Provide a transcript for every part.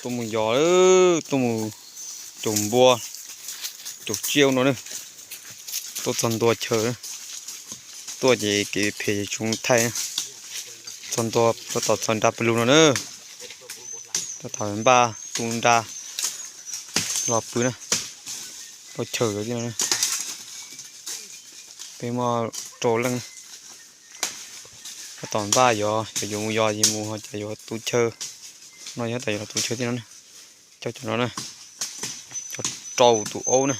Tuaj mus yos, tuaj mus caum npua, caum tsiaj no na. Tuaj txog ntua chaw, tuaj ces kev phem ces tsis thaij. Txog ntua tab tom txog nra pw lug no na. Tab tom npaj tu nra los pw na. Tuaj chaw thiab no. Peb muaj rau leej. Tab tom npaj yos, yog yuav mus yos ces mus ho cas yuav tu chaw. No yog tab tom yuav los tu chaw thiab no na. Cov cov no na, cov rau tus aub na.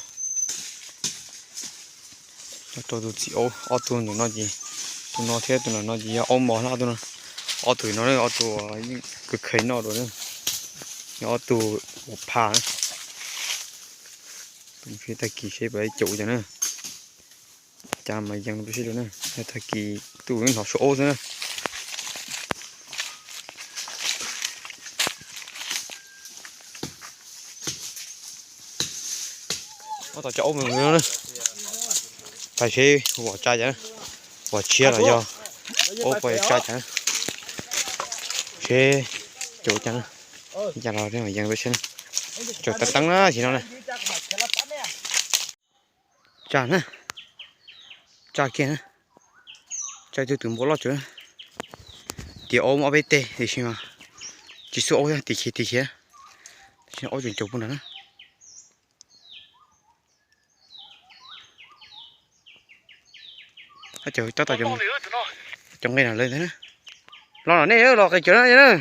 Cov rau tus txiv aub, ob tug ntawm no ces, tus no thiab tus ntawm no ces yog aub mos na ob tug no. Ob tug no ob tug yeej kawg kheev noj dua na. Yog ob tug uas pha na. Tus tag kis seb puas caum cas na. Cas mas yees peb seb dua na, tag kis tuaj hnov suab aub xwb na. Ob tom cov aub mus na, pais seb vam tsa cas, vam tshiab los yog aub pais tsa cas, seb caum cas na. Cas los yees peb seb, caum teeb teeb na sim no na. Tsa na, tsa kiag na, tsa tus tus npua loj tsuav. Tias aub muab peb teg tiam sis mas tsis xub aub thiab, tim khiav tim khiav, aub tseem caum pug nrad na. Tab tom cov nqe no lawm ntag na. Los no nej los qe cov na.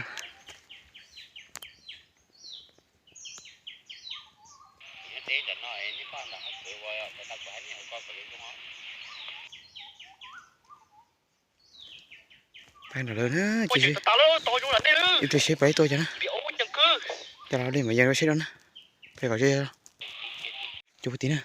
Peb nrog lawv na, ib pliag seb peb tuaj cas na. Cas los li mas yees rau seb dua na. Peb kom seb cov puag tim na.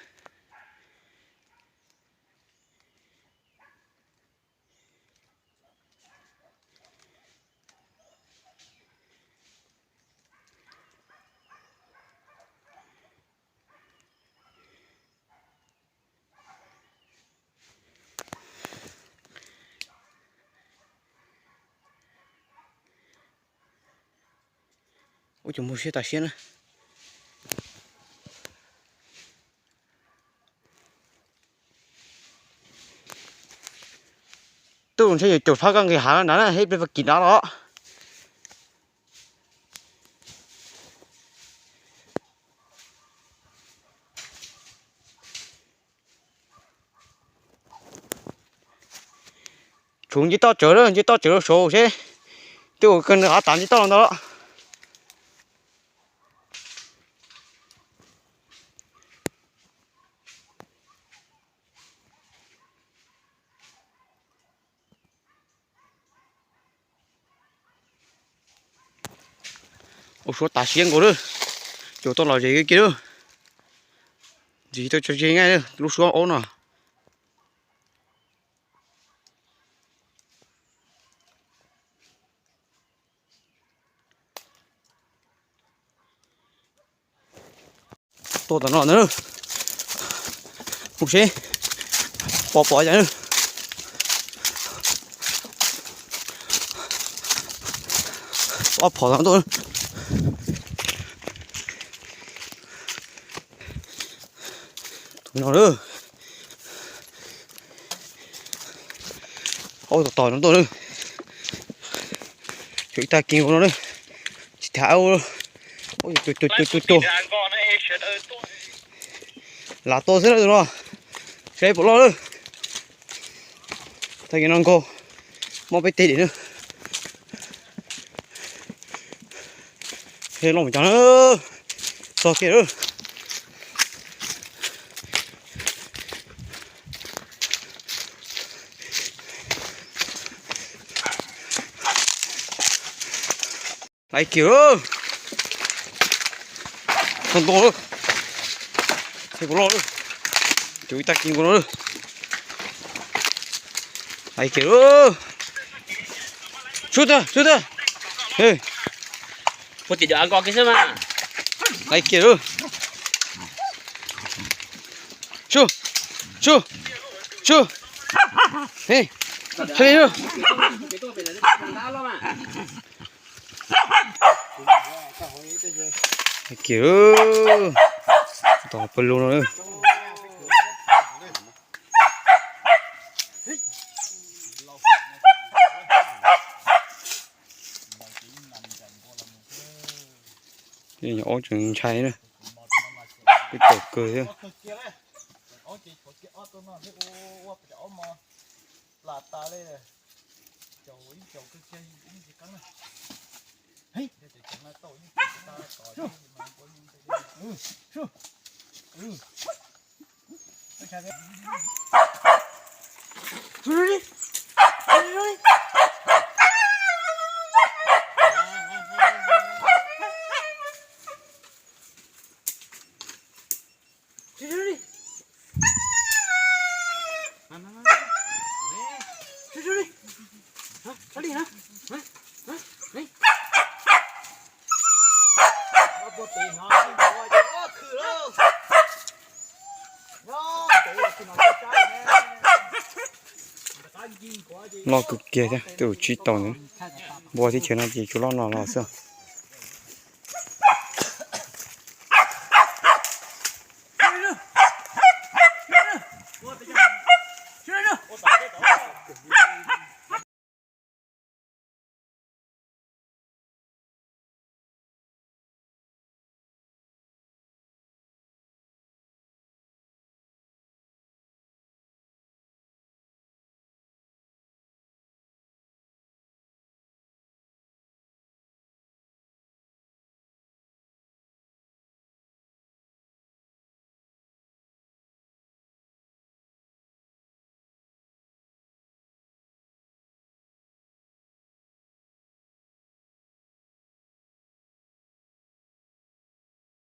Ua cov mus siab tas siab na. Tuj ntshe yuav caum phab kaj nqis hav nrad na, ib pliag pas kis nrad los. Tshuav nce toj tsawv lawm, nce toj tsawv rau saud seb twb ua kawg nws qab tas nce toj los ntau lawm. Ua suav tas siab nkaus lawm, caum tau los ze kiag lawm. Ntxiv tau tso ze nqaij lub suab aub no. Tuaj tom no na, mus seb pom pom cas na. Ob phom no tuaj. Tus no lawm. Aub tom tom no tuaj lawm. Tshuav ib tag kis nkaus no lawm. Tsis tham aub. Tus tus tus tus tus. Lam tuaj xwb na tus no. Saib puas loj lawm. Tag kis no nkaus, mob peb teg dim na. Loj mus cog na, txog kiag lawm. Laiv kiag lawm. Txog ntua lawm. Saib puas loj lawm. Cov ib tag kis nkaus no lawm. Laiv kiag lawm. Sub tag, sub tag. Puag tim cov av nkos kiag xwb mas. Laiv kiag lawm. Sub, sub, sub. Sub li lawm. Kiag, tos pawg lug no. Ob tseem ntshai na, peb tau kawg thiab. Loj kawg kiag thiab, twb ua tsis tau. Npua teb chaws no ces tsuas loj no los xwb.